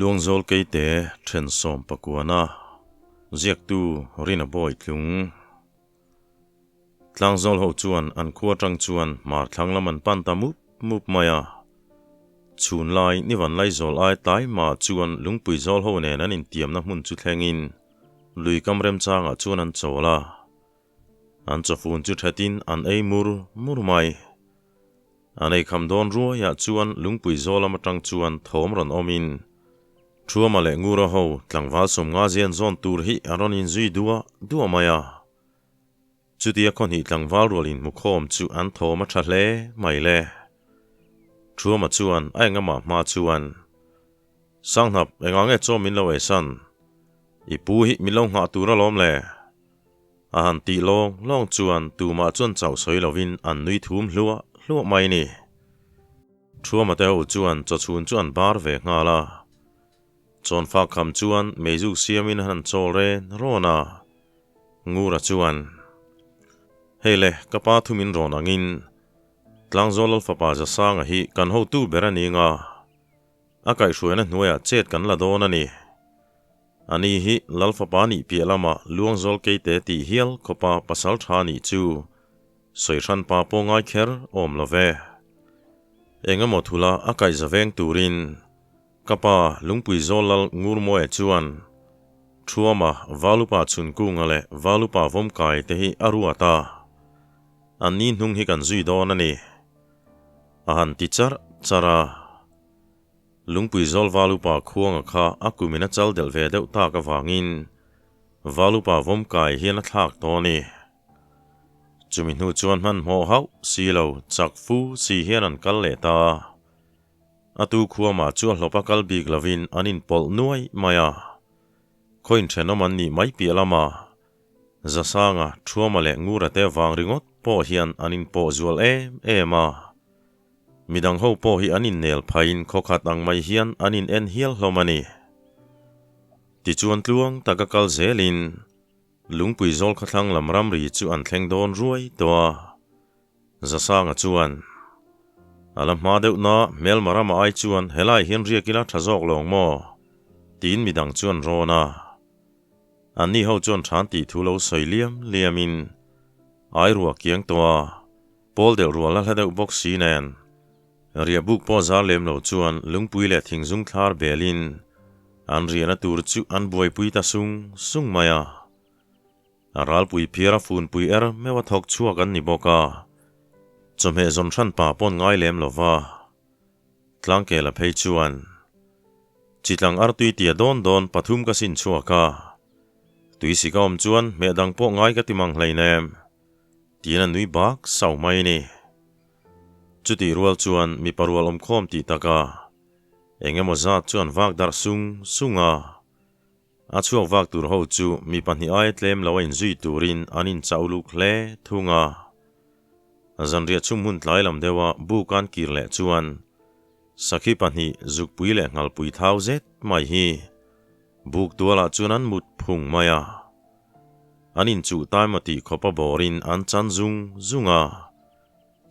Luangzawl Keite then sawmpakuana ziaktu Rina Bawi tlung. Tlangzawl ho chuan an khua atang chuan hmar thlang lam an pan ta mup mup mai a. Chhun lai ni van laizawl ai tlai mah chuan lungpui zawl ho nen an intiamna hmun chu thlengin lui kam remchangah chuan an chawl a. An chawfun chu thatin an ei mur mur mai. An ei kham dawn ruaiah chuan lungpui zawl lam atang chuan thawm rawn awmin Thuama leh Ngura ho tlangval sawmnga zian zawn tur hi a rawn inzui duah duah mai a. Chutia khawhnih tlangval rual inhmukhawm chu an thawm a tha hle mai le. Thuama chuan a engamah hma chuan, Sanghnap, engah nge chaw min lo eisan? I pu hi min lo nghah tur alawm le. A han tih lawng lawng chuan tumah chuan chauh sawi lovin an nui thum hluah hluah mai ni. Thuama te ho chuan chawchhun chu an bar ve nghal a. Chawnfa kham chuan meizuk siamin an han chawl ren rawn a. Ngura chuan, Hei le, ka pa thu min rawn angin Tlangzawl Lalfapa Zasanga hi kan hotu ber a ni nga, a kaihhruaina hnuaiah chet kan la dawn a ni. Ani hi Lalfapa nih piah lama Luangzawl Keite tih hial khawpa pasal tha nih chu sawi hran pa pawh ngai kher awm lo ve. Engemaw thula a kaihza veng turin Ka pa Lungpui Zawl Lal Ngurmawia chuan Thuama Valupa Chhunkunga leh Valupa Vawmkai te hi a ruat a, an ni hnung hi kan zui dawn a ni. A han ti charh charh a. Lungpui Zawl Valupa Khuanga kha a kumin a chal delh ve deuh tak avangin Valupa Vawmkai hian a thlak tawh a ni. Chumi hnu chuan hmanhmawh hauh si lo chak fu si hian an kal leh ta. A tu khuamah chu a hlawp a kal bik lovin an inpawlh nuai mai a. Khaw inthenawm an nih mai piah lama Zasanga, Thuama leh Ngura te vang ringawt pawh hian an inpawh zual em em a. Midang ho pawh hi an innel phaiin khawkhat ang mai hian an in en hial hlawm a ni. Tichuan tluang taka kal zelin Lungpui zawl khawthlang lam ramri chu an thleng dawn ruai tawh a. Zasanga chuan, A la hma deuh na, hmelma rama ai chuan helai hian riak ila tha zawk lawng maw? tiin midang chuan rawn a. Anni ho chuan than tih thu lo sawi liam liamin ai ruah kiang tawh a, pawl deuh rual a hla deuh bawk si nen riah buk pawh zar lem lo chuan lungpui leh thingzung thlar belin an riahna tur chu an buaipui ta sung sung mai a. A ralpui phiar a funpui er meuh a thawk chhuak an ni bawk a, chawhmeh zawn hran pa pawn ngai lem lo va. Tlangkela phei chuan, Chitlang artui tia dawn dawn pathum ka sin chhuak a, tui sik a awm chuan hmeh dang pawh ngai ka ti mang hleinem, tiin a nui bak sau mai ni. Chutih rual chuan mipa rual awmkhawm tih taka eng emaw zat chuan vak darh sung sung a. A chhuak vak tur ho chu mi pahnih aia tlem lo a inzui turin an inchauh luk hle thung a. Zanriah chhum hun tlai lam deuha buk an kir leh chuan sakhi pahnih zukpui leh nghalpui thau zet mai hi buk tualah chuan an mut phung mai a. An inchuh taima tih khawpa bawrin an chan zung zung a.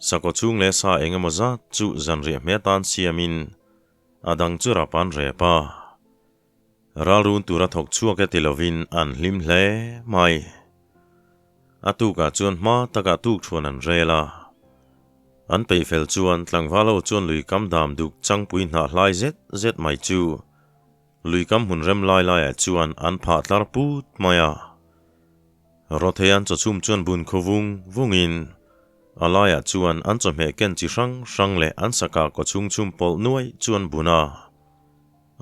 Sakawt chhung leh sa eng emaw zat chu zanriah hmeh atan siamin a dang chu rap an rep a. Ralrun tura thawk chhuak e ti lovin an hlim hle mai. A tukah chuan hma takah tukthuan an rel a. An peihfel chuan tlangval ho chuan luikam dam duk changpui hnah hlai zet zet mai chu luikam hmun rem lai laiah chuan an phah tlar put mai a. Rawthei an chawchhum chuan bun khaw vung vungin a laiah chuan an chawhmeh ken chi hrang hrang leh an sakah kawchhung chhum pawlh nuai chu an bun a.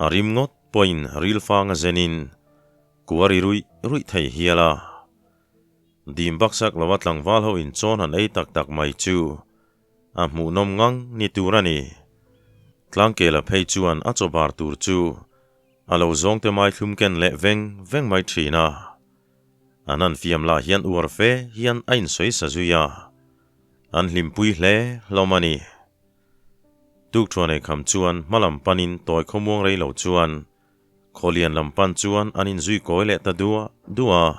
A rim ngawt pawhin ril fang a zenin kua ri ruih ruih thei hial a. Dim baksak lova tlangval ho in chawn han ei tak tak mai chu a hmuhnawm ngang ni tur a ni. Tlangkela phei chuan a chaw bar tur chu a lo zawng te mai thlum ken leh veng veng mai thin a. An han fiam lah hian uar fe hian a insawi sa zui a. An hlimpui hle hlawm a ni. Tukṭhuan ei kham chuan hma lam panin tawi khawmuang rei lo chuan Khawlian lam pan chuan an inzui kawi leh ta duah duah a.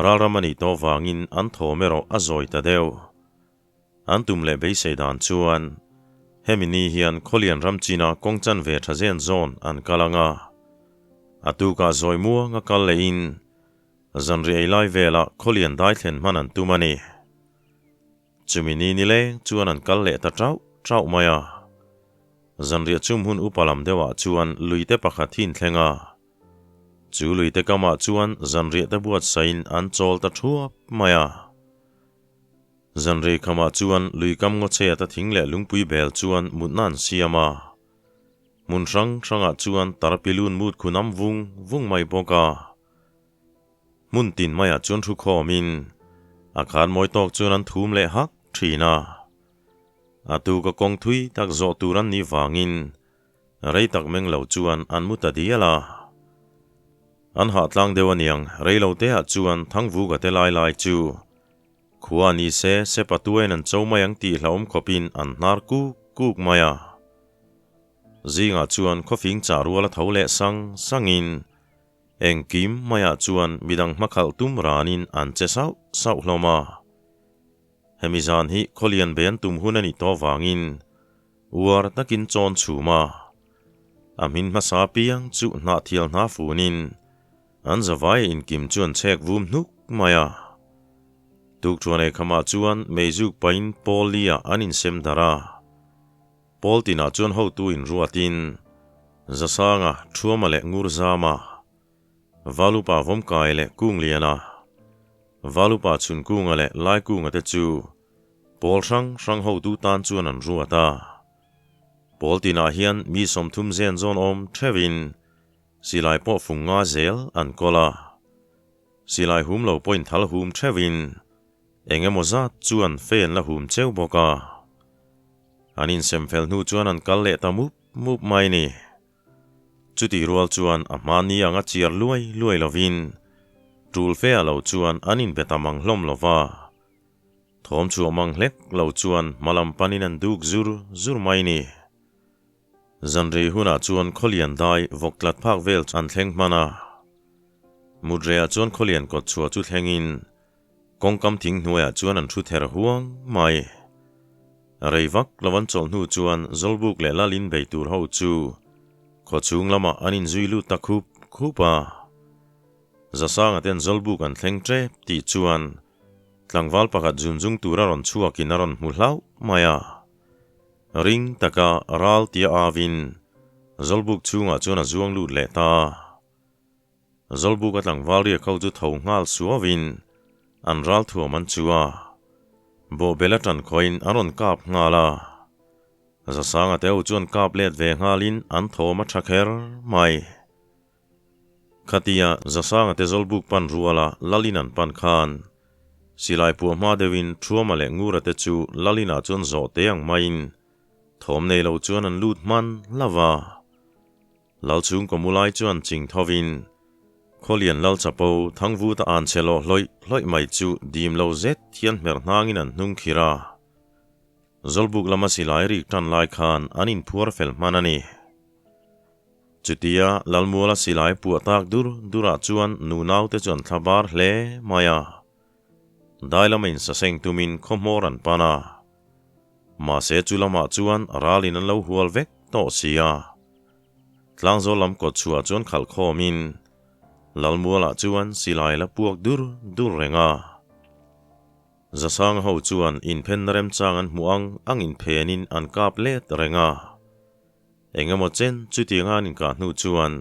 Ralram a nih tawh vangin an thawm erawh a zawi ta deuh. An tum leh beisei dan chuan Hemi ni hian Khawlian ram china kawng chanve tha zen zawn an kal ang a, a tukah zawi muanga kal lehin zanriah ei lai velah Khawlian dai thlen hman an tum a ni. Chumi ni nileng chuan an kal leh ta tauh tauh mai a. Zanriah chum hun upa lam deuhah chuan luite pakhat hi in thleng a. Chu luite kamah chuan zanriah te buatsain an chawl ta thuap mai a. Zanrei khamah chuan lui kam ngaw chhe ata thing leh lungpui bel chuan mutna an siam a. Hmun hrang hrangah chuan tarpilun mut khun am vung vung mai bawk a. Hmun tin maiah chuan thu khawmin a khan mawi tawk chuan an thum leh hak thin a. A tuka kawng thui tak zawh tur an nih vangin rei tak meng lo chuan an mu ta dial a. An hah tlang deuh aniang rei lo te ah chuan Thangvuka te lai lai chu khua ni se se patuain an cho mai ang tih hlauhawm khawpin an hnar kuk kuk mai a. Zingah chuan khawfing chah rual a tho leh sang sangin Engkim maiah chuan midang hmakhalh tum ranin an che sauh sauh hlawm a. Hemi zan hi Khawlian be an tum hun a nih tawh vangin uar takin chawn chhum a. A hmin hmasa piang chu hnahthial hna funin an zavai inkim chu an chhek vum hnuk mai a. Tukṭhuan eikhamah chuan meizuk pahin pawl li-ah an insem darh a. Pawl tinah chuan hotu inruatin Zasanga, Thuama leh Ngurzama, Valupa Vawmkai leh Kungliana, Valupa Chhunkunga leh Laikunga te chu pawl hrang hrang hotu tan chuan an ruat a. Pawl tinah hian mi 30 zen zawn awm theuhin silai pawh fung nga zel an kawl a. Silai hum lo pawhin thal hum theuhin Eng emaw zat chuan fei an la hum cheu bawk a. An insem fel hnu chuan an kal leh ta mup mup mai ni. Chutih rual chuan a hmani anga chiar luai luai lovin tul fe ah lo chuan an inbe ta mang hlawm lo va. Thawm chhuah mang hlek lo chuan hma lam panin an duk zur zur mai ni. Zanrei hunah chuan Khawlian dai vawk tlat phak vel an thleng hman a. Mutreah chuan Khawlian kawt chhuah chu thlengin Kawngkam thing hnuaiah chuan an thu ther huang mai. Rei vak lo an chawlh hnu chuan Zawlbuk leh Lalin bei tur ho chu khawchhung lamah an inzui lut ta khup khup a. Zasanga ten Zawlbuk an thleng tep tih chuan tlangval pakhat zunzung tura rawn chhuakin a rawn hmu hlauh mai a. Ring taka ral tia avin Zawlbuk chhungah chuan a zuang lut leh ta a. Zawlbuk a tlangval riak ho chu tho nghal suauin an ral thuam an chu a, bawhbel a tan khawhin a rawn kap nghal a. Zasanga te ho chuan kap let ve nghalin an thawm a tha kher mai. Khatia Zasanga te Zawlbuk pan ruala Lalin an pan khan silai puah hma deuhin Thuama leh Ngura te chu Lalin ah chuan zawh te ang maiin thawm nei lo chuan an lut hman hlauh a. Lalchhung Kawmulai chuan ching thovin, Khawlian Lalchapo Thangvuta an che lawh hlawih hlawih mai chu dim lo zet hian hmer hnangin an hnung khir a. Zawlbuk lama silai rik tan lai khan an inphuar fel hman a ni. Chutia Lalmuala silai puah tak dur durah chuan nunaute chu an thla bar hle mai a. Dai lama insaseng tumin khawhmawr an pan a. Mahse chu lamah chuan ralin an lo hual vek tawh si a. Tlangzawl lam kawt chhuah chuan khalh khawmin Lalmualah chuan silai la puak dur dur reng a. Zasanga ho chuan inphenna remchang an hmuh ang ang inphenin an kap let reng a. Eng emaw chen chutianga an inkah hnu chuan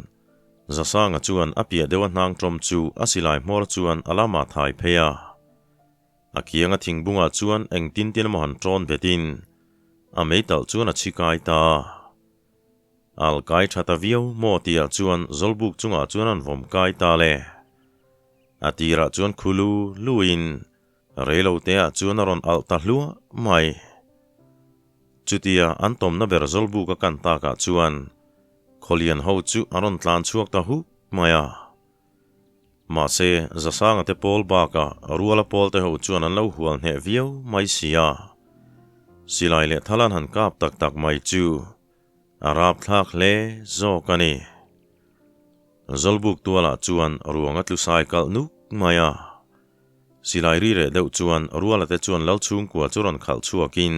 Zasanga chuan a piah deuha hnang tawm chu a silai hmawr chuan a lamah thai phei a. A kianga thingbungah chuan engtin tin emaw han ṭawn betin a meitalh chuan a chhi kai ta. Al kai ṭha ta viau maw tihah chuan Zawlbuk chungah chuan an vawm kai ta le. A tirah chuan khu lu luin reilo teah chuan a rawn alh ta hluah mai. Chutia an tawmna ber Zawlbuk a kan takah chuan Khawlian ho chu a rawn tlan chhuak ta hup mai a. Mahse, Zasanga te pawl bakah Ruala pawl te ho chuan an lo hual hneh viau mai si a. Silai leh thal an han kap tak tak mai chu a rapthlak hle zawk a ni. Zawlbuk tualah chuan ruang a tlu sai kalh nuk mai a. Silai ri reh deuh chuan Ruala te chuan Lalchhungkua chu rawn khalh chhuakin.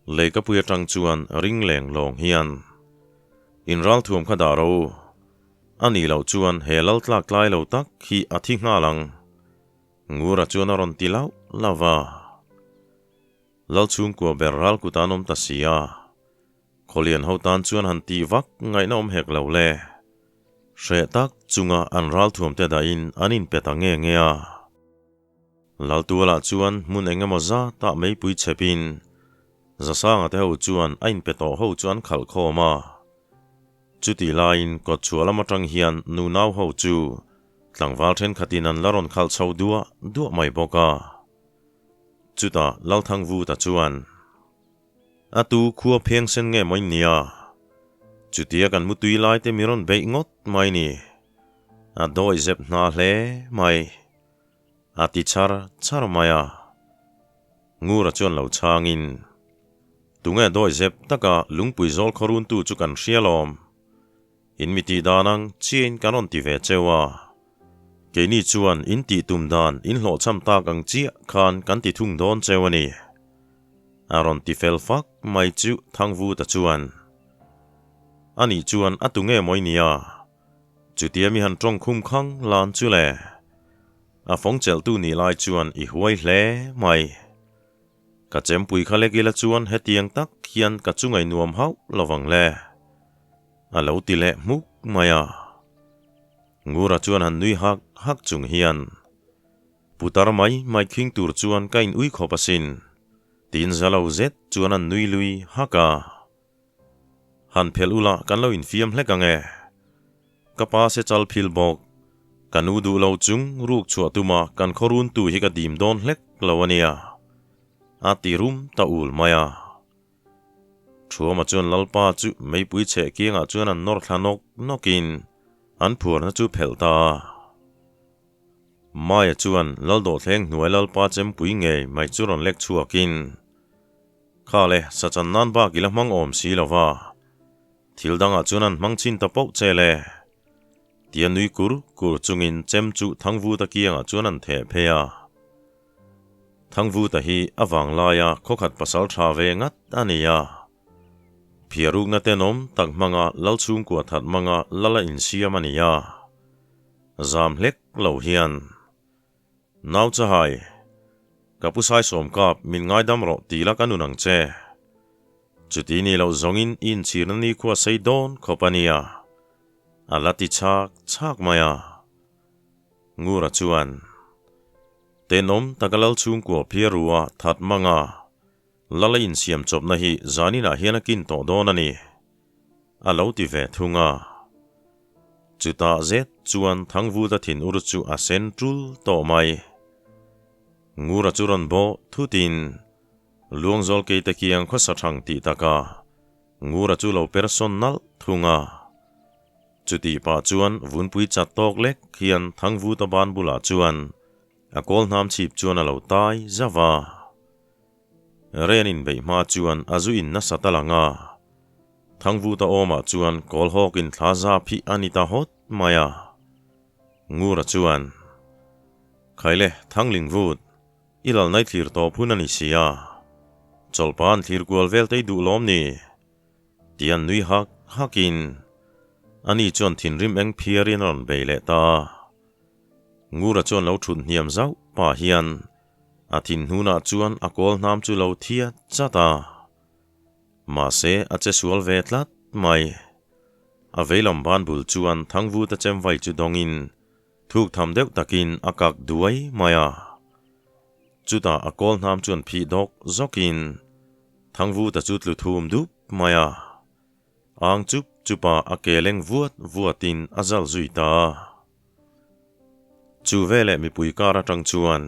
Leikapui atang chuan ring leng lawng hian in ralthuam kha dah ro. A nih loh chuan he lal tlak tlai lo tak hi a thi nghal ang. Ngura chuan a rawn ti lauh lauh va. Lal chhungkua ber ral kut an awm ta si a. Khawlian ho tan chuan han tih vak ngaihna awm hek lo le. Hreh tak chunga an ralthuam te dahin an inpe ta nge nge a. Laltualah chuan hmun eng emaw zatah meipui chhepin Zasanga te ho chuan a inpe tawh ho chu an khalh khawm a. Chutih laiin kawtchhuah lam atang hian nunau ho chu tlangval thenkhatin an la rawn khalh chho duah duah mai bawk a. Chutah Lalthangvuta chuan. A tu khua pheng sen nge maw in nia? Chutia kan mutui lai te mi rawn beih ngawt mai ni. A dawi zep hna hle mai. A ti char char mai a. Ngura chuan lo chhangin, Tunge dawi zep taka lungpui zawl khaw runtu chu kan hria lawm. In mi tih dan ang chiain kan rawn ti ve cheu a. Keini chuan in tih tum dan in hlawhchham tak ang chiah khan kan ti thung dawn cheu a ni. A rawn ti fel fak mai chu Thangvuta chuan, Anih chuan a tu nge mawi nia? Chutia mi han tawng khum khang lan chu le. A fawng chelhtu nih lai chuan i huai hle mai. Ka chempui kha lek ila chuan hetiang tak hian ka chungai nuam hauh lo vang le. A lo ti leh hmuk mai a. Ngura chuan han nui hak hak chung hian, Putar mai mai khing tur chuan ka in ui khawp asin, tiin za lo zet chuan an nui lui hak a. Han phelh ula kan lo infiam hlek ang e. Ka pa se chal phil bawk. Ka nu duh lo chung ruk chhuah tuma kan khaw runtu hi ka dim dawn hlek lo a nia. A ti rum ta ul mai a. Thuama chuan Lalpa chu meipui chheh kiangah chuan an nawr thla nawk nawkin an phuarna chu phelh ta a. Maia chuan Laldawhthleng hnuai Lalpa chempui ngei mai chu rawn lek chhuakin, Kha le, sachan nan bak i la hmang awm si lo va, thil dangah chuan an hmang chin ta poh che le. Tia nui kur kur chungin chem chu Thangvuta kiangah chuan an theh phei a. Thangvuta hi a vang laia khawkhat pasal tha ve ngat a ni a. Phiarukna tenawm tak hmanga Lalchhungkua that hmanga lal a insiam a ni a. Zam hlek lo hian. Nau Chahai, ka pu Saisawm kap min ngaidam rawh ti la ka nun ang che. Chuti ni loh zawngin i inchhirna nikhua sei dawn khawp a nia. A la ti chhak chhak mai a. Ngura chuan, Tenawm taka Lalchhungkua phiarua that manga Lal a insiam chawpna hi zaninah hian a kin tawh dawn a ni, a lo ti ve thung a. Chutah zet chuan Thangvuta thinur chu a sen tul tawh mai. Ngura chu rawn bawh thutin Luangzawl keite kiang khawsa thang tih taka Ngura chu lo per sawn nalh thung a. Chutih pah chuan vunpui chat tawk lek hian Thangvuta ban bulah chuan a kawl hnam chhip chuan a lo tai zauh a. Ren inbeih hma chuan a zu in nasa ta lang a. Thangvuta awmah chuan kawl hawkin thla zap hi a ni ta hawt mai a. Ngura chuan, Khaile, Thangling vut, i lal nai thlir tawp hun a ni si a. Chawlhpa an thlir kual vel tei duh lawm ni? Ti an nui hak hakin, ani chuan thinrim eng phiarin a rawn bei leh ta a. Ngura chuan lo thut hniam zauh pah hian a thin hnunah chuan a kawl hnam chu lo thiat chat a. Mahse, a che sual ve tlat mai. A veilam ban bul chuan Thangvuta chemvai chu dawngin thuk tham deuh takin a kak duai mai a. Chutah a kawl hnam chuan phih dawk zawkin Thangvuta chu tlu thum dup mai a. Ang chup chupa a ke leng vuat vuatin a zal zui ta a. Chu veleh mipui kar atang chuan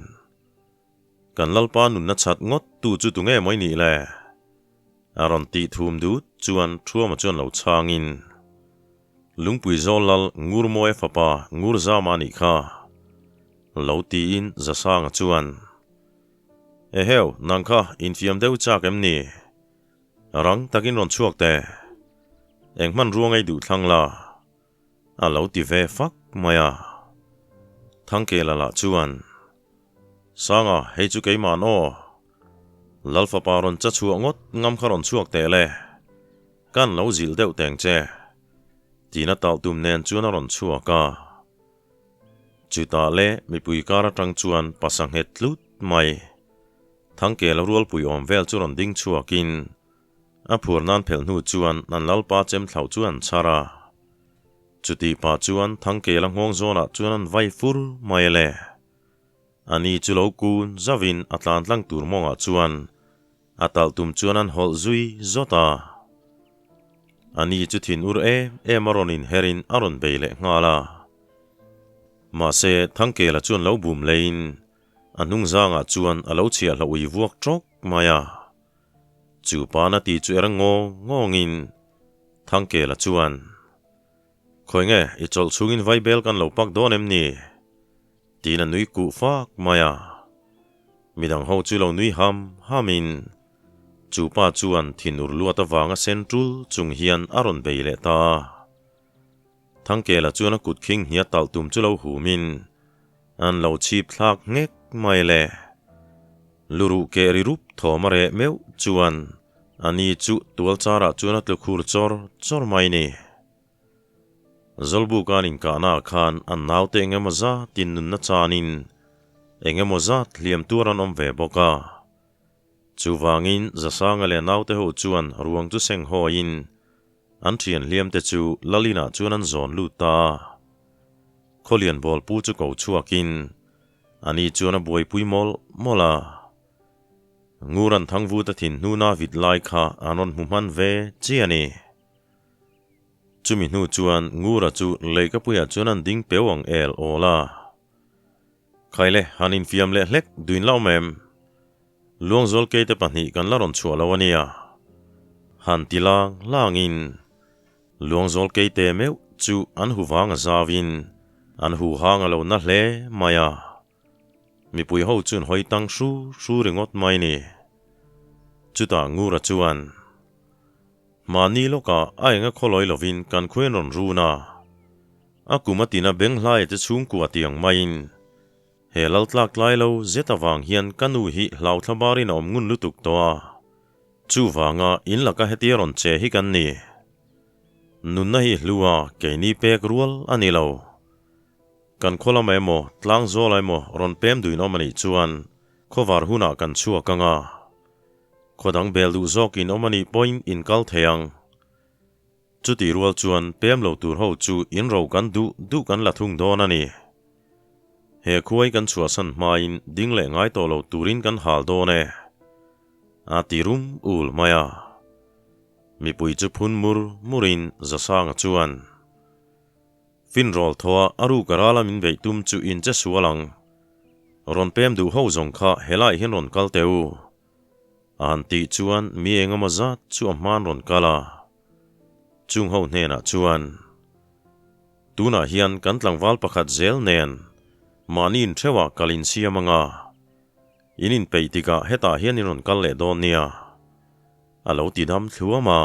kan Lalpa nunna chhat ngawt tu chu tunge mawi nih le? A rawn tih thum dut chuan Thuama chuan lo chhangin, Lungpui zawl lal Ngurmawia fapa Ngurzama anih kha, lo tiin Zasanga chuan, Eheu, nang kha infiam deuh chak em ni? Rang takin rawn chhuak teh. Eng hmanrua ngei duh thlang la? A lo ti ve fak mai a. Thangkela lah chuan, Sanga, hei chu keimah an aw. Lal fapa rawn cha chhuah ngawt ngam kha rawn chhuak teh le. Kan lo zilh deuh teng che. Tiin a talh tum nen chuan a rawn chhuak a. Chutah le mipui kar atang chuan pasa nghet tlut mai. Thangkela rualpui awm vel chu rawn ding chhuakin a phur nan phelh hnu chuan an lalpa chem thlauh chu an chhar a. Chutih pah chuan Thangkela nghawng zawnah chuan an vai fur mai le. Ani chu lo kun zauhin a tlan tlang tur mawngah chuan a talh tum chuan an hawlh zui zawt a. Ani chu thin ur em em a rawn inherin a rawn bei leh nghal a. Mahse, Thangkela chuan lo bum leiin a hnungzangah chuan a lo chhiahhlawh ui vuak tawk mai a. Chu pa na ti chu er ngawng ngawngin Thangkela chuan, Khawi nge, i chawlh chhungin vaibel kan lo pak dawn em ni? Tiin a nui kuh fak mai a. Midang ho chu lo nui ham hamin chu pa chuan thinur luat avanga sen tul chung hian a rawn bei leh ta a. Thangkela chuan a kut khing hnia talh tum chu lo humin an lo chhip thlak nghek mai le. Luruh keh ri rup thawm a reh meuh chuan a ni chu tual charah chuan a tlu khur chawr chawr mai ni. Zawlbuka'n inkahnaah khan an naute eng emaw zatin nunna chanin eng emaw zat hliam tuar an awm ve bawk a. Chuvangin Zasanga leh naute ho chuan ruang chu seng hawiin an thian hliamte chu Lalinah chuan an zawn lut ta a. Khawlian bawlpu chu ko chhuakin ani chuan a buaipui mawlh mawlh a. Ngur an thangvuta thin hnuna vit lai kha an rawn hmu hman ve chi a ni. Chumi hnu chuan Ngura chu leikapuiah chuan an ding peu ang el awl a. Khaile, han infiam leh hlek duin la awm em? Luangzawl keite pahnih kan la rawn chhuah lo a nia. Han ti lang langin Luangzawl keite meuh chu an hu vang a zauin an hu hang a lo na hle mai a. Mipui ho chuan hawi tang hru hru ringawt mai ni. Chutah Ngura chuan, Mahni lawkah a enga khawlawi lovin kan khuain rawn run a. A kum a tina beng hlaia te chhungkua tiang maiin he lal tlak tlai lo zet avang hian ka nu hi hlauthla barin a awm ngun lutuk tawh a. Chuvanga in laka hetia rawn che hi kan ni. Nunna hi hlu a keini pek rual a ni lo. Kan khaw lamah emaw, tlang zawlah emaw rawn pem duin awm a nih chuan khawvar hunah kan chhuak ang a. Khaw dang bel duh zawkin awm a nih pawhin in kal thei ang. Chutih rual chuan pem lo tur ho chu in ro kan duh duh kan la thung dawn a ni. He khuai kan chhuahsan hmain ding leh ngai tawh lo turin kan hal dawn e. A ti rum ul mai a. Mipui chu phun mur murin Zasanga chuan. Finrawl thaw a a ruk a rala min beih tum chu in che sual ang. Rawn pem duh ho zawng kha helaiah hian rawn kal teh u. A han tih chuan mi eng emaw zat chu a hmaan rawn kal a. Chung ho hnenah chuan, Tunah hian kan tlangval pakhat zel nen mahni intheuhah kal insiam ang a, in inpeih tikah hetah hian in rawn kal leh dawn nia. A lo ti dam thluam a.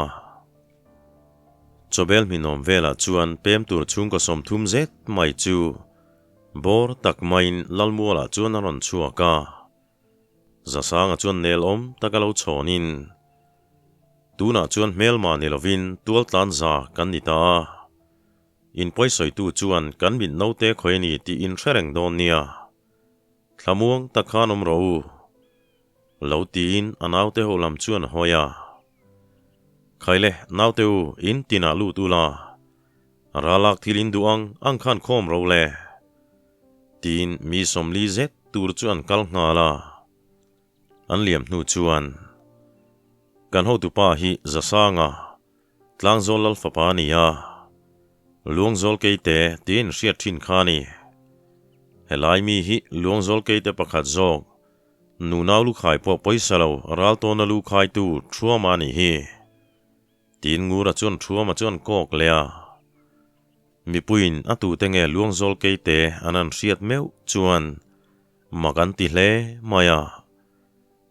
Chawbel hminawm velah chuan pem tur chhungkaw 30 zet mai chu bawr tak maiin Lalmualah chuan a rawn chhuak a. Zasanga chuan nel awm tak a lo chhawnin, Tunah chuan hmelma ni lovin tualtlan za kan ni ta a. Inpawisawitu chuan kan mit naute khawi a ni tih in hre reng dawn nia. Thlamuang tak khan awm rawh u. Lo tiin a naute ho lam chuan a hawi a. Khaile, naute u, in tinah lut ula, ralak thil in duh ang ang khan khawm ro le. Tiin mi 40 zet tur chu an kal nghal a. An liam hnu chuan, Kan hotupa hi Zasanga, Tlangzawl Lal fapa a ni a, Luangzawl Keite tiin hriat thin kha a ni. Helai mi hi Luangzawl Keite pakhat zawk Nunau lukhai pawh pawisa lo, ral tawna lukhaitu Thuama a nih hi. Tiin Ngura chuan Thuama chu an kawk leh a. Mipuiin a tute nge Luangzawl Keite an an hriat meuh chuan mak an ti hle mai a.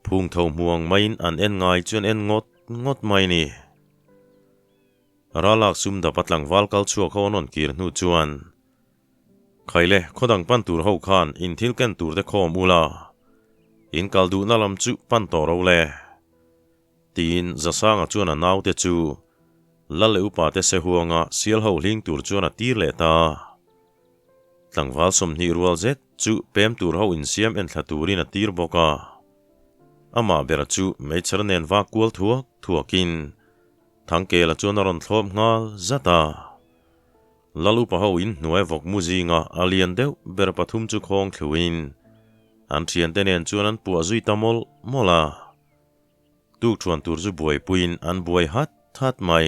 Phung tho hmuang maiin an en ngai chu an en ngawt ngawt mai ni. Ralak sum dap a tlangval kal chhuak ho an rawn kir hnu chuan Khaile, khaw dang pan tur ho khan in thil ken tur te khawm ula. In kal duhna lam chu pan tawh ro le. Tiin Zasanga chuan a naute chu Lal leh upate sehuanga sial ho hling tur chuan a tir leh ta. Tlangval 20 rual zet chu pem tur ho insiam enthla turin a tir bawk a. Amah ber chu meichher nen vak kual thuak thuakin Thangkela chuan a rawn thlawp nghal zat a. Lal upa ho in hnuai vawk mu zinga a lian deuh ber pathum chu khawng thluin an thiante nen chuan an puah zui ta mawlh mawlh a. Tukṭhuan tur chu buaipuiin an buai hat hat mai.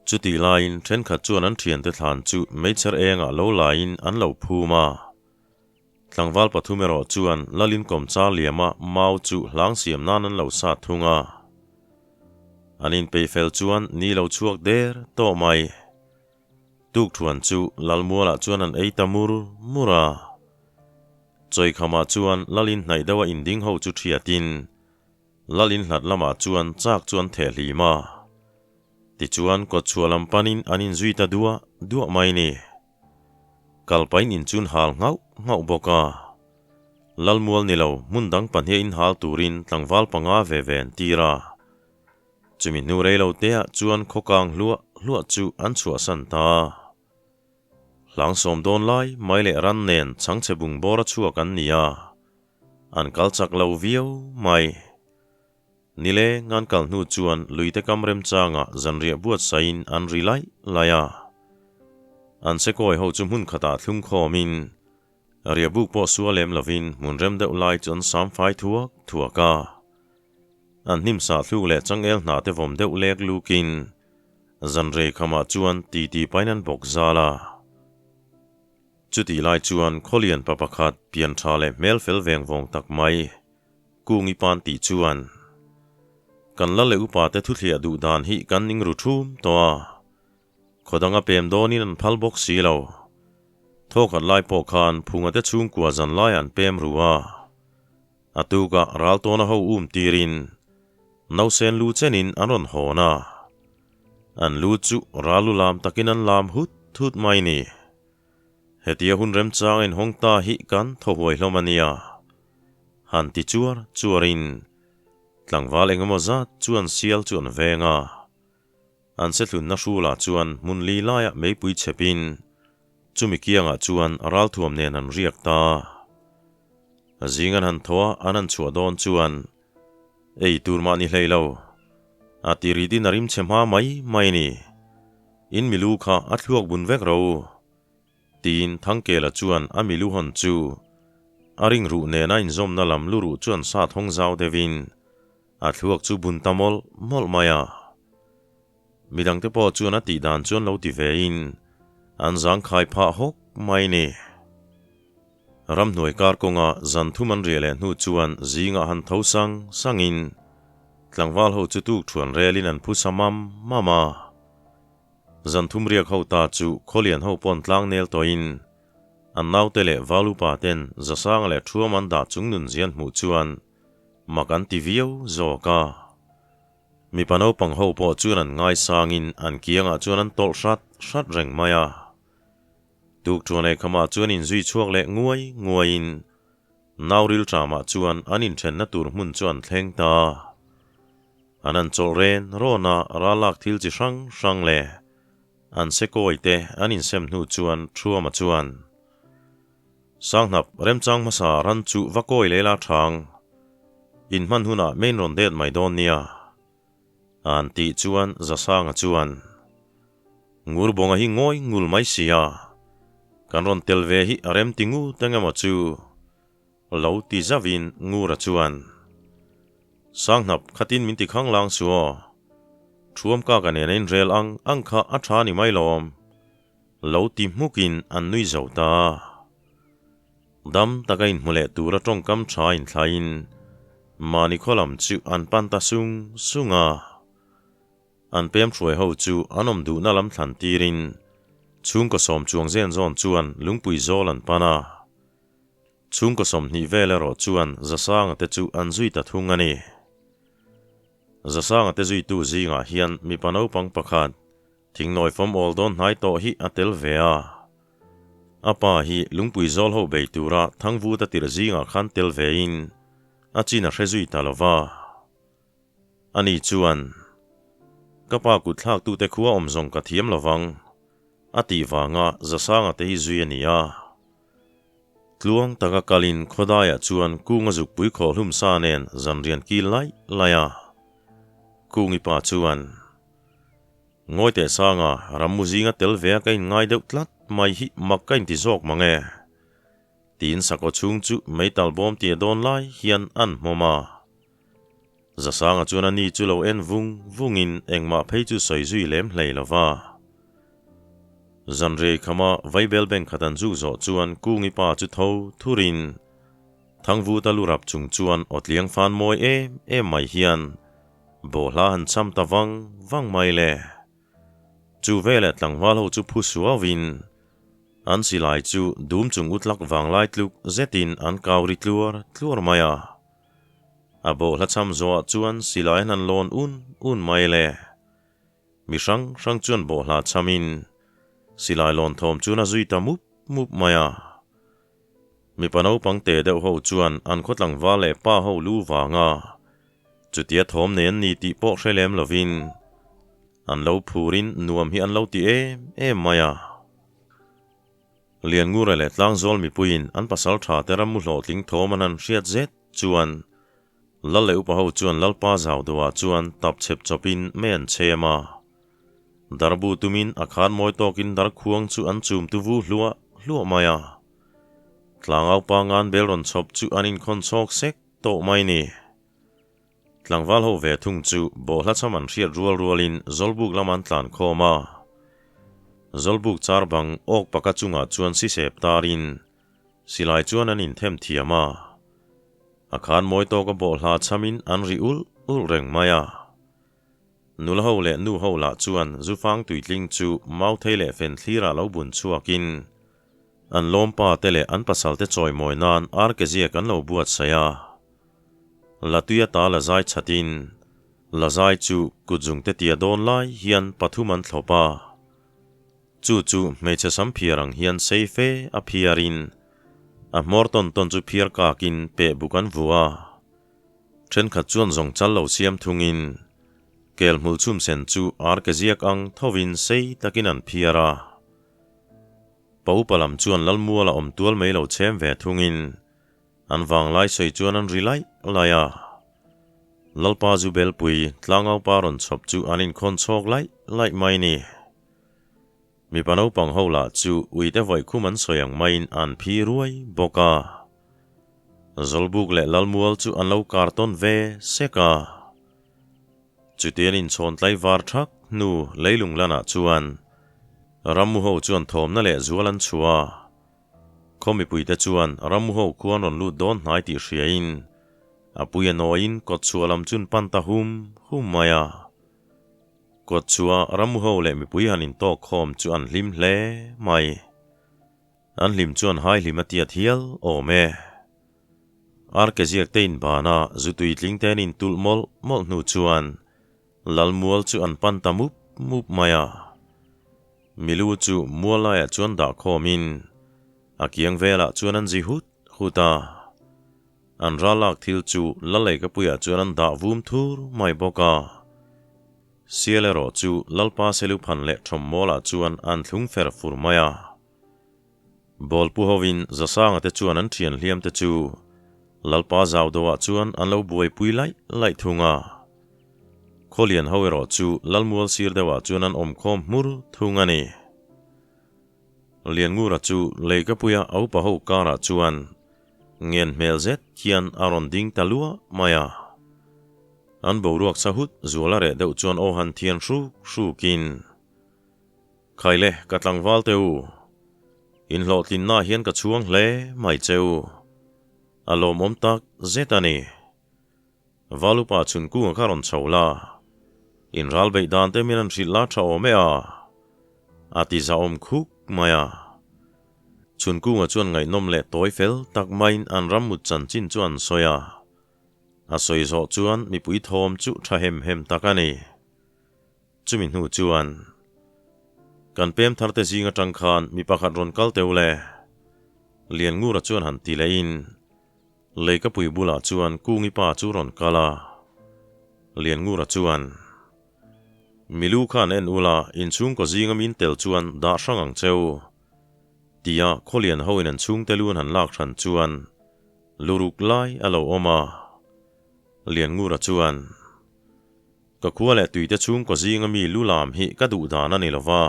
Chutih laiin ṭhenkhat chuan an ṭhiante thlan chu meichher engah lo laiin an lo phum a. Tlangval pathum erawh chuan Lalin kawmchar liama mau chu hlang siam nan an lo sat thung a. An inpeih fel chuan ni lo chhuak der tawh mai. Tukṭhuan chu Lalmualah chuan an ei ta mur mur a. Chawikhamah chuan Lalin hnaih deuha inding ho chu ṭhiatin Lalin hlat lamah chuan chak chu an theh hlim a. Tichuan kawtchhuah lam panin an inzui ta duah duah mai ni. Kalpain inchun hal nghauh nghauh bawk a. Lalmual ni lo hmun dang pahniha inhal turin tlangval panga ve ve an tir a. Chumi hnu rei lo teah chuan khawkang hluah hluah chu an chhuahsan ta. Hlang sawm dawn lai mai leh ran nen chhangchhe bung bawr a chhuak an ni a, an kal chak lo viau mai. Nileng an kal hnu chuan luite kam remchangah zanriah buatsaihin an ri laih laih a. An sekawi ho chu hmun khatah thlung khawmin riahbuk pawh sual lem lovin hmun rem deuh lai chu an sam fai thuak thuak a. An hnim sah thluk leh changel hna te vawm deuh lek lukin zanrei khamah chuan titi pain an bawk zal a. Chutih lai chuan khawlian pa pakhat pian tha leh hmel fel veng vawng tak mai Kungi pan tih chuan kan la leh upa te thuthliah duh dan hi kan ning ru thum tawh a, khaw danga pem dawnin an phal bawk si lo. Thawkhat lai pawh khan Phunga te chhungkua zan lai an pem ru a. A tukah ral tawna ho um tirin nausen lu chenin an rawn hawn a, an lu chu ral lu lam takin an lam hut hut mai ni. Hetia hun remchang inhawng ta hi kan thaw huai hlawm a nia. Han ti chuar chuarin tlangval engemaw zat chuan sial chu an veng a. An sehlunna hrulah chuan hmun li laiah meipui chhepin chumi kiangah chuan ralthuam nen an riak ta. Zing an han thaw a, an han chhuah dawn chuan ei tur mah ni hlei lo. A ti ritin a rim chhe hma mai mai ni. In milu kha a thluak bun vek ro. Tiin Thangkela chuan a milu hawn chu a ring ruh nena inzawmna lam lu ruh chuan sa thawng zau deuhin A thluak chu bun ta mawlh mawlh mai a. Midangte pawh chuan a tih dan chuan lo ti vein an zangkhai phah hawk mai ni. Ramhnuai kar kawnga zan thum an riah leh hnu chuan zingah han tho sang sangin tlangval ho chu tuk thuan relin an phusa mam mam a. Zan thum riak ho ta chu khawlian ho pawn tlang nel tawhin an naute leh valupa ten zasanga leh thuam an dah chung nun zian hmuh chuan Mak an ti viau zawk a. Mipa naupang ho pawh chuan an ngaisangin an kiangah chuan an tawlh hrat hrat reng mai a. Tukṭhuan eikhamah chuan inzui chhuak leh nguai nguaiin Nauril ṭamah chuan an inṭhenna tur hmun chu an thleng ta. An an chawlh ren rawn a, ralak thil chi hrang hrang leh an sekawi te an insem hnu chuan Ṭhuama chuan, Sanghnap remchang hmasa ran chu va kawi leh la thang. In hman hunah main rawn det mai dawn nia. An tih chuan Zasanga chuan, Ngurbawnga hi ngawi ngul mai sia, kan rawn tel ve hi a rem ti ngut eng emaw chu lo ti zauhin Ngura chuan, Sanghnap khatin min ti khang lang su aw. Thuamkaka nena inrel ang ang kha a tha ni mai lawm. Lo ti hmukin an nui zo ta. Dam taka inhmu leh tura tawngkam tha inthlaiin mahni khaw lam chu an pan ta sung sung a. An pem hruai ho chu an awm duhna lam thlan tirin chhungkaw sawm chuang zen zawn chuan lungpui zawl an pan a. Chhungkaw 20 vel erawh chuan Zasanga te chu an zui ta thung a ni. Zasanga te zuitu zingah hian mipa naupang pakhat Thingnawi fawm awl dawn hnai tawh hi a tel ve a. A pa hi lungpui zawl ho bei tura Thangvuta tirh zingah khan tel vein. a chin a hre zui ta lo va. Ani chuan, Ka pa kut thlaktute khua awm zawng ka thiam lo vang, a tih vanga Zasanga te hi zui a ni a. Tluang taka kalin khawdaiah chuan Kunga zukpui khawhhlum sa nen zanrian kil laih laih a. Kungi pa chuan, Ngawi teh sanga, rammu zinga tel ve a ka inngai deuh tlat mai hi mak ka inti zawk mang e. Tiin sakhaw chhung chu meital bawm tia dawn lai hian an hmawm a. Zasanga chuan a ni chu lo en vung vungin engmah phei chu sawi zui lem hlei lo va. Zanriai khama Vaibel bank khat an zuk zawh chuan Kungi pa chu tho thurin Thangvuta lu rap chung chuan awtliang fan mawi em em mai hian bawhhla han cham ta vang vang mai le. Chu veleh tlangval ho chu phu suauin an silai chu dum chung utlak vanglai tluk zetin an kau ri tluar tluar mai a. A bawhhla cham zawhah chuan silai an han lawn un un mai le. Mi hrang hrang chuan bawhhla chamin silai lawn thawm chuan a zui ta mup mup mai a. Mipa naupang te deuh ho chuan an khaw tlangval leh pa ho lu vanga chutia thawm nei an ni tih pawh hre lem lovin an lo phurin nuam hi an lo ti em em mai a. Lianngura leh Tlangzawl mipuiin an pasal tha te rammu hlawhtling thawm an han hriat zet chuan Lal leh upa ho chuan Lalpa zau deuhah chuan tap chhep chawpin mei an chhem a. Darbu tumin a khan mawi tawkin darkhuang chu an chum tu vu hluah hluah mai a. Tlangau pangan bel rawn chhawp chu an inkhawn chhawk sek tawh mai ni. Tlangval ho ve thung chu bawhhla cham an hriat rual rualin Zawlbuk lam an tlan khawm a. Zawlbuk char bang awk paka chungah chuan sisep tarin silai chuan an inthem thiam a. A khan mawi tawka bawhhla chamin an ri ulh ulh reng mai a. Nula ho leh nu ho lah chuan zufang tuitling chu mauthei leh fen thlirah lo bun chhuakin an lawmpa te leh an pasal te chawimawi nan arkeziak an lo buatsaih a. Latuia ta la zai chhatin la zai chu kutzung te tia dawn lai hian pathum an thlawp a. Chu chu hmeichhe sam phiar ang hian sei fe a phiarin a hmawr tawn tawn chu phiar kakin peh buk an vuah a. Thenkhat chuan zawng chal lo siam thungin kel hmul chhum sen chu ar ke ziak ang thovin sei takin an phiar a. Pa upa lam chuan Lalmuala awm tual mai lo chhem ve thungin an vanglai sawi chuan an ri laih laih a. Lalpa zu belpui tlangaupa rawn chhawp chu an inkhawn chhawk laih laih mai ni. Mipa naupang ho lah chu uite vawikhum an sawi ang maiin an phi ruai bawk a. Zawlbuk leh Lalmual chu an lo kar tawn ve sek a. Chutian inchhawn tlaivar thak hnu leilung lanah chuan rammu ho chuan thawmna leh zual an chhuah a. Khaw mipuite chuan rammu ho khuan rawn lut dawn hnai tih hriain a pui a nawiin kawtchhuah lam chun pan ta hum hum mai a. Kawtchhuah rammu ho leh mipui han intawk khawm chu an hlim hle mai. An hlim chuan hai hlim a tiat hial awm e. Arke ziak te inban a, zu tuitling te an intulh mawlh mawlh hnu chuan Lalmual chu an pan ta mup mup mai a. Milu chu mual laiah chuan dah khawmin a kiang velah chuan an zi hut hut a. An ralak thil chu Laleikapuiah chuan an dah vum thur mai bawk a. Sial erawh chu Lalpa Seluphan leh Thawmmawlah chuan an thlung fer fur mai a. Bawlpu hovin Zasanga te chuan an thian hliam te chu Lalpa Zaudoah chuan an lo buaipui laih laih thung a. Khawlian ho erawh chu Lalmual sir deuhah chuan an awmkhawm hmur thung a ni. Lianngura chu Leikapuia a upa ho karah chuan Ngen hmel zet hian a rawn ding ta luah mai a. An boruak sahut zual a reh deuh chuan aw han thian hruk hrukin, Khaile, ka tlangval te u, inhlawhtlinnaah hian ka chhuang hle mai che u. A lawmawm tak zet a ni. Valupa chhun kunga kha rawn chho la, inral beih dan te min an hrilh la tha awm e a, a ti zahawm khuk mai a. Chhun kunga chuan ngaihnawm leh tawi fel tak maiin an ram mut chanchin chu an sawi a. A sawi zawh chuan mipui thawm chu tha hem hem tak a ni. Chumi hnu chuan, Kan pem thar te zing atang khan mi pakhat rawn kal teu le, Lianngura chuan han ti lehin. Leikapui bulah chuan Kungi pa chu rawn kal a, Lianngura chuan, Milu khan en ula, inchhungkaw zinga min tel chuan dah hrang ang che u, tia Khawlian hoin an chhungte lu an han lak hran chuan luruk lai a lo awm a. Lianngura chuan, Ka khua leh tuite chhungkaw zinga mi lu lam hi ka duh dan a ni lo va.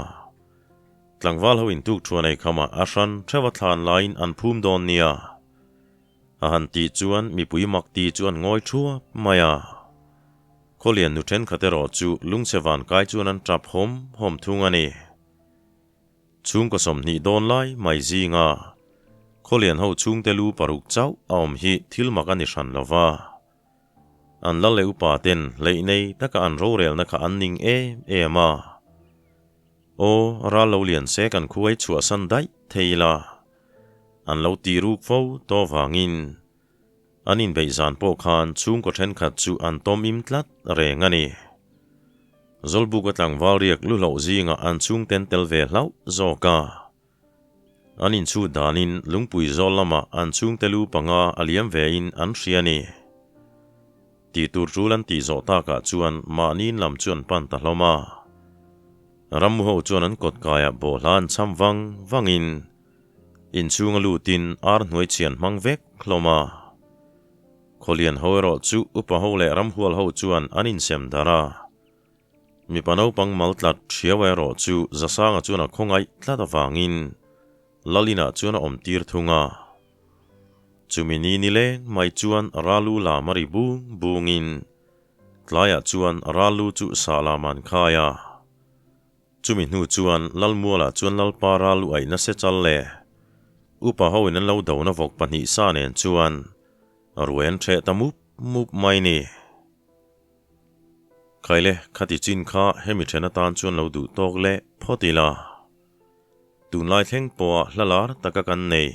Tlangval ho intuk thuan ei khamah a hran theuha thlan laiin an phum dawn nia. A han tih chuan mipui mak ti chu an ngawi thuap mai a. Khawlian nu thenkhat erawh chu lungchhe van kai chuan an tap hawm hawm thung a ni. Chhungkaw 20 dawn lai mai zinga Khawlian ho chhungte lu paruk chauh a awm hi thil mak a ni hran lo va. An lal leh upa ten hleih nei taka an rorelna kha an ning em em a. Aw, ral lo lian se kan khuai chhuahsan daih thei la. An lo ti ruk fo tawh vangin an inbeih zan pawh khan chhungkaw thenkhat chu an tawm im tlat reng a ni. Zawlbuka tlangval riak lu hlauh zingah an chhungten tel ve hlauh zawk a. An inchhut danin lungpui zawl lamah an chhungte lu panga a liam vein an hria a ni. Tih tur tul an tih zawh takah chuan mahniin lam chu an pan ta hlawm a. Rammu ho chuan an kawt kaiah bawhhla an cham vang vangin inchhunga lutin ar hnuai chhian hmang vek hlawm a. Khawlian ho erawh chu upa ho leh ramhual ho chuan an insem darh a. Mipa naupang mal tlat hriau erawh chu Zasanga chuan a khawngaih tlat avangin Lalinah chuan a awm tir thung a. Chumi ni nileng mai chuan Ralu lam a ri bung bungin tlaiah chuan Ralu chu sah lam an khai a. Chumi hnu chuan Lalmualah chuan Lalpa Ralu aih nasa chal le upa hoin an lo dona vawk pahnih sa nen chuan ruai an ṭheh ta mup mup mai ni. Khaile, khati chin kha hemi ṭhen atan chuan lo duh tawk leh phawt ila. Tunlai thleng pawha hla lar taka kan nei,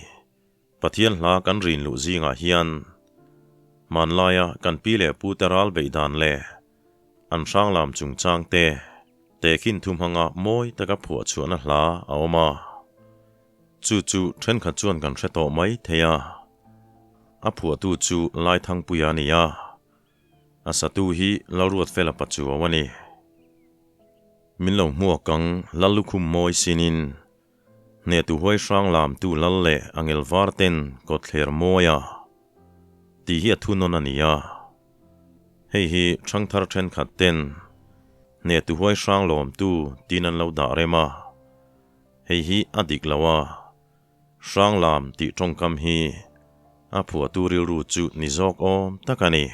Pathian hla kan rin luh zingah hian hmanlaia kan pi leh pute ral beih dan leh an hranglam chungchang te tehkhin thu hmanga mawi taka phuah chhuahna hla a awm a. Chu chu thenkhat chuan kan hre tawh mai thei a. A phuahtu chu Laithangpuia a ni a. A satu hi Lalruatfela Pachuau a ni. Min lo hmuak ang Lallukhum mawi sinin Hnetu huai hrang lamtu lal leh angel var ten kawtthler mawia tih hi a thunawn a ni a. Hei hi ṭhangthar ṭhenkhat ten Hnetu huai hrang lawmtu tiin an lo dah rem a. Hei hi a dik lo a. Hrang lam tih ṭawngkam hi a phuahtu rilru chu ni zawk awm tak a ni.